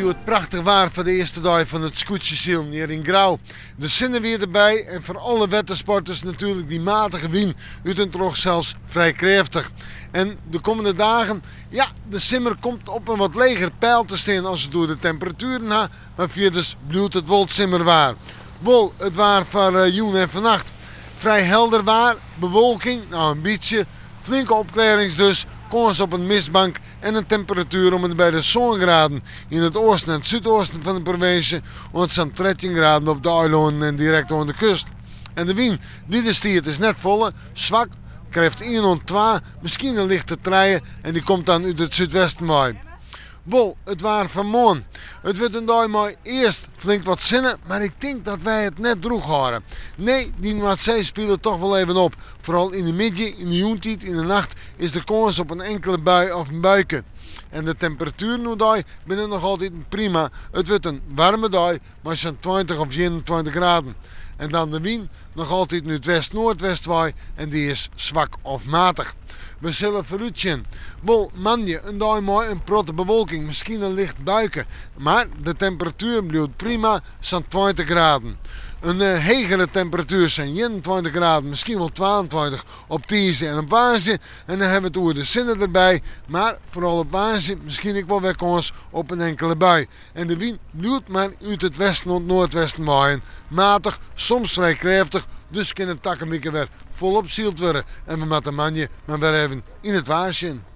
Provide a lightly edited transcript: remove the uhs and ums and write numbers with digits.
wie it prachtich waar foar de earste dei fan it skûtsjesilen hjir yn Grou. De sinne wie derby en foar alle wettersporters natuerlik dy matige wyn út en troch sels frij krêftich. En de kommende dagen, ja, de simmer komt op in wat leger peil te stean as it oer de temperatueren ha, mar fierders bliuwt it wol simmerwaar. Wol it waar foar eh, jûn en fannacht. Frij helder waar, bewolking, nou in bytsje, flinke opklearrings dus, kâns op in mistbank en in temperatuer om en by de sân graden yn it oasten en it súdeasten fan de provinsje oant sa'n 13 graden op de eilannen en direkt oan de kust. En de wyn dy't der stiet is net folle, swak, krêft ien oant twa, miskien in lichte trije en dy komt dan út it súdwesten wei. Wol, it waar fan moarn. It wurdt in dei mei earst flink wat sinne, mar ik tink dat wy it net drûch hâlde. Nee, dy Noardsee spilet toch wol even op. Foaral yn de middei, yn de jûntiid, yn de nacht is der kâns op in inkele bui of in buike. En de temperatueren oerdei binne noch altyd prima. It wurdt in waarme dei mei sa'n 20 of 21 graden. En dan de wyn, noch altyd út west-noardwest wei en dy is swak of matich. We sille foarútsjen. Wol moandei in dei mei in protte bewolking, miskien in licht buike, mar de temperatuer bliuwt prima, sa'n 20 graden. In eh, hegere temperatuer, sa'n 21 graden, miskien wol 22 op tiisdei en op woansdei. En dan hawwe we it oer de sinne derby, mar foaral op woansdei miskien ek wol wer kâns op in inkele bui. En de wyn bliuwt mar út it westen oant noardwesten waaien. Matich, soms frij krêftich, dus kin it takom wike wer folop syld wurde. En we moatte moandei mar wer even yn it waar sjen.